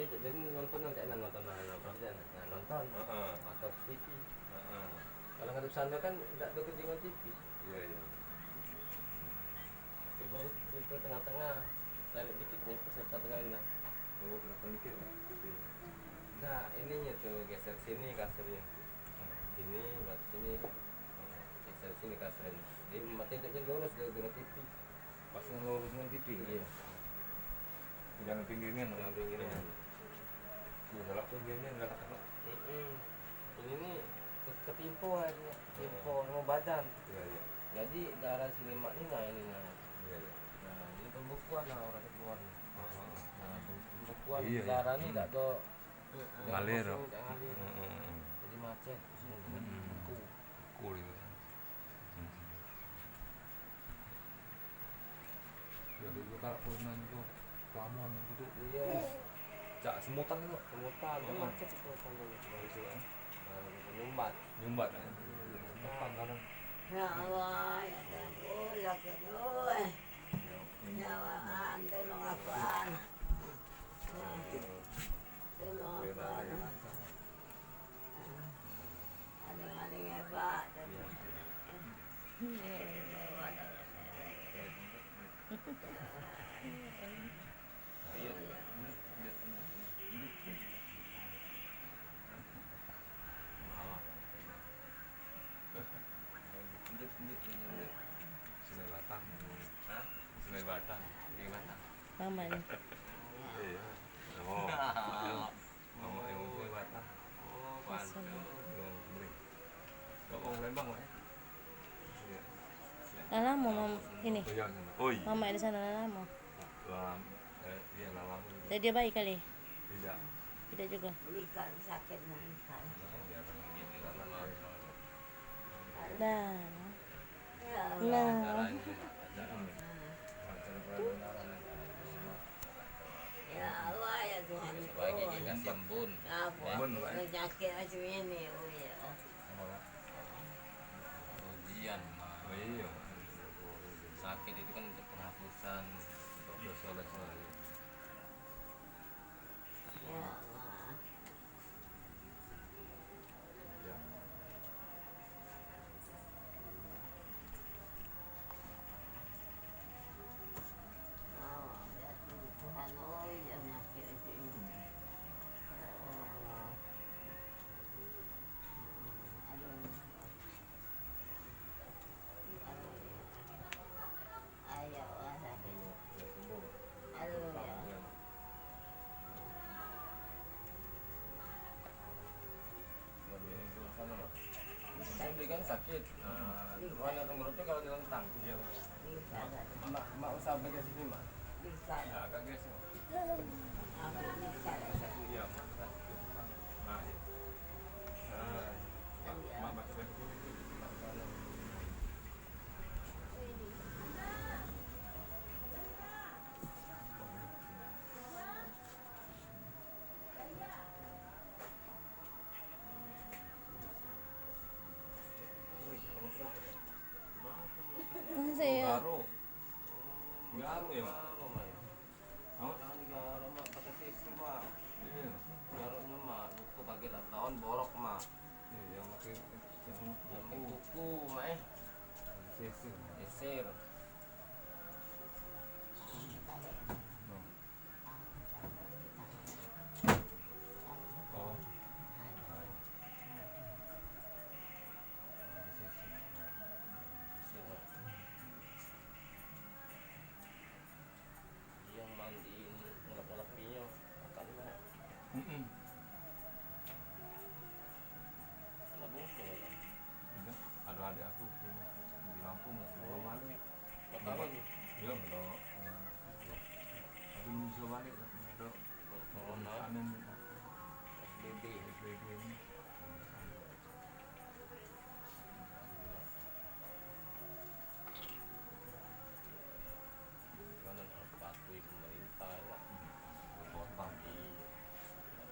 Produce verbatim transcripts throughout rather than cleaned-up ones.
Jadi nonton nanti enak nonton, nah, nonton aja, nah, nonton. Heeh. Mantap T V. Heeh. Kalau ngadep sana kan tidak ada ketinggalan T V. Iya, iya. Tapi baru itu tengah-tengah, tarik dikit nih peserta tengah ini, nah. Oh, kenapa dikit, Pak? Iya. Nah, ininya tuh geser sini kasurnya. Hmm. Sini, buat sini. Hmm. Geser sini kasurnya. Jadi mati tidaknya lurus dari dengan T V. Pas yang lurus dengan T V. Iya. Jangan pinggirnya, jangan pinggirnya. Iya. Iya, kalau pinggirnya enggak kena. Mm-mm. Ini nih ke-, ketimpo akhirnya. Iya. Timpo sama badan. Iya, iya. Jadi darah si lemak ini nah, ini nah. Iya, iya. Nah, ini pembekuan lah orang keluar nih. Heeh. Nah, pem-, pembekuan. Iya, iya. Darah nih tak ada. Ngalir. Kosong, tak ngalir. Heeh, heeh. Jadi macet. Mm-mm. Beku. Beku dia. Mm-mm. Ya, dulu kalau pernah juga kelamaan gitu. Iya. Cak semutan itu. Semutan, itu macet itu kalau itu, kan. Nah, itu nyumbat. Nyumbat, ya. Nyumbat, kadang. Ya Allah, ya Tuhan, oh, ya Tuhan, oh. Ya, Tuhan, tolong aku, ah. Tolong aku, ah. Paling-paling hebat. Sungai Batang. Hah? Sungai Batang. Sungai Batang. Mama ni. Iya. Oh. Mama yang Sungai Batang. Oh, pantes. Yang Kemering. Oh, Palembang, Mak, ya? Iya. Lah lama, Mam, ini. Oh, iya, sana. Oh, iya. Mama di sana lah lama. Lah, eh, iya, lah lama juga. Jadi dia baik kali? Tidak. Tidak juga. Ikan sakit, nah, ikan. Nah, dia orang gini, lah lama. Dah. Ya Allah. Nah. Ya Allah, ya Tuhan. Bagi ikan sembun. Ya, Bun, Pak. Penyakit macam ini, oh ya. Ujian, Mak. Oh, iya. Sakit itu kan untuk penghapusan, untuk dosa-dosa. Ya Allah. Tuhan, oi, ya, penyakit itu. Ya Allah. Aduh. Ayo, wah, sakit. Aduh, ya. Saya beli kan sakit. Nah, mana tenggoroknya kalau dilentang? Iya, Pak. Mak, mak usah bagian sini, Mak. Bisa. Ya, agak geser. Aku bisa. Iya, Mak. Nah, iya. Nah, Mak, Mak baca baik dulu. Masa ya? Garo. Garo ya, Mak? Garo, Mak. Apa? Jangan garo, Mak. Pakai tisu, Mak. Iya. Garonyo, Mak. Luko pakai dak taon, borok, Mak. Iya, yang pakai yang kuku, Mak, eh. Sisir. Sisir. No. Oh. Sisir. Yang mandiin ngelap-ngelapinyo, makan, Mak. Mm-mm. Anak bungsu kan? Iya, ada adik aku di, di Lampung, masih belum balik. Belum tahu ini? Belum, belum. Tapi belum bisa balik, katanya ada corona. Anu, S B B. S B B ini. Cuman harus patuhi pemerintah, ya. Kota. Iya,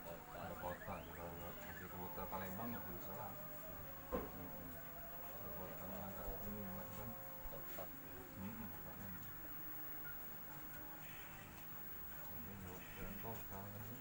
kota. Ada kota juga, ya. Masih ke kota Palembang, ya, bisa lah. Mm-mm. Ada kotanya agak ini, Mak, kan? Tetap. Mm-mm, tetap. Mungkin mau contoh sekarang ini.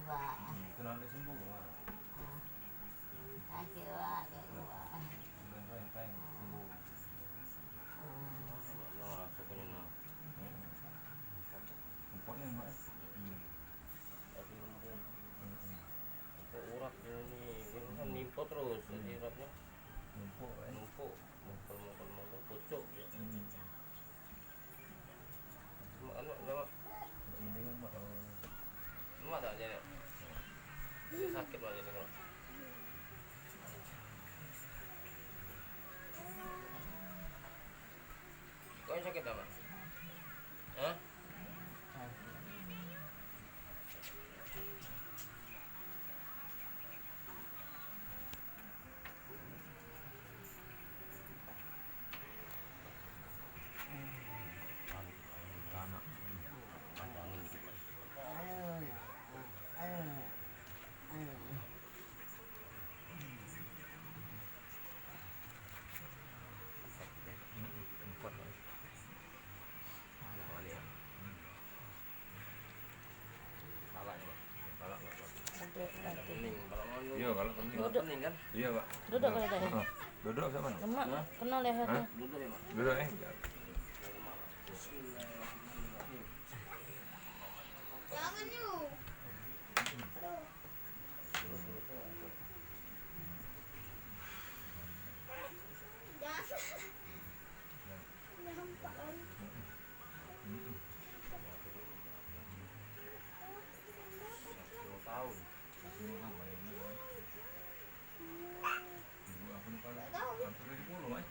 Wah. Hmm, itu nanti sembuh, Mak. Ah. Sakit, Wak, sakit, Wak. Udah, enteng, enteng, sembuh. Hmm. Nah, rasanya, nah. Hmm. Empatnya, Mak, eh? Hmm. Tapi mungkin hmm. Untuk urat ini, ini kan nimpot terus, jadi uratnya numpuk, eh? Numpuk, mungkal, mungkal, mungkal, pucuk dia. Hmm. Mak, anu, mak. Mendingan, mak. Mak tak jadi. Dia sakit, mak, jadi, mak. Kau yang sakit tak, mak? Hah? Iya, kalau pening. Duduk. Duduk kalau dah. Heeh. Duduk sama. Lemak, kena leher. Hah? Duduk, eh. Jangan, yuk. Aduh. Jangan. Nampak. Sepuluh tahun. Masih orang banyak ni, kan? Ibu aku ni paling hampir tujuh puluh, kan?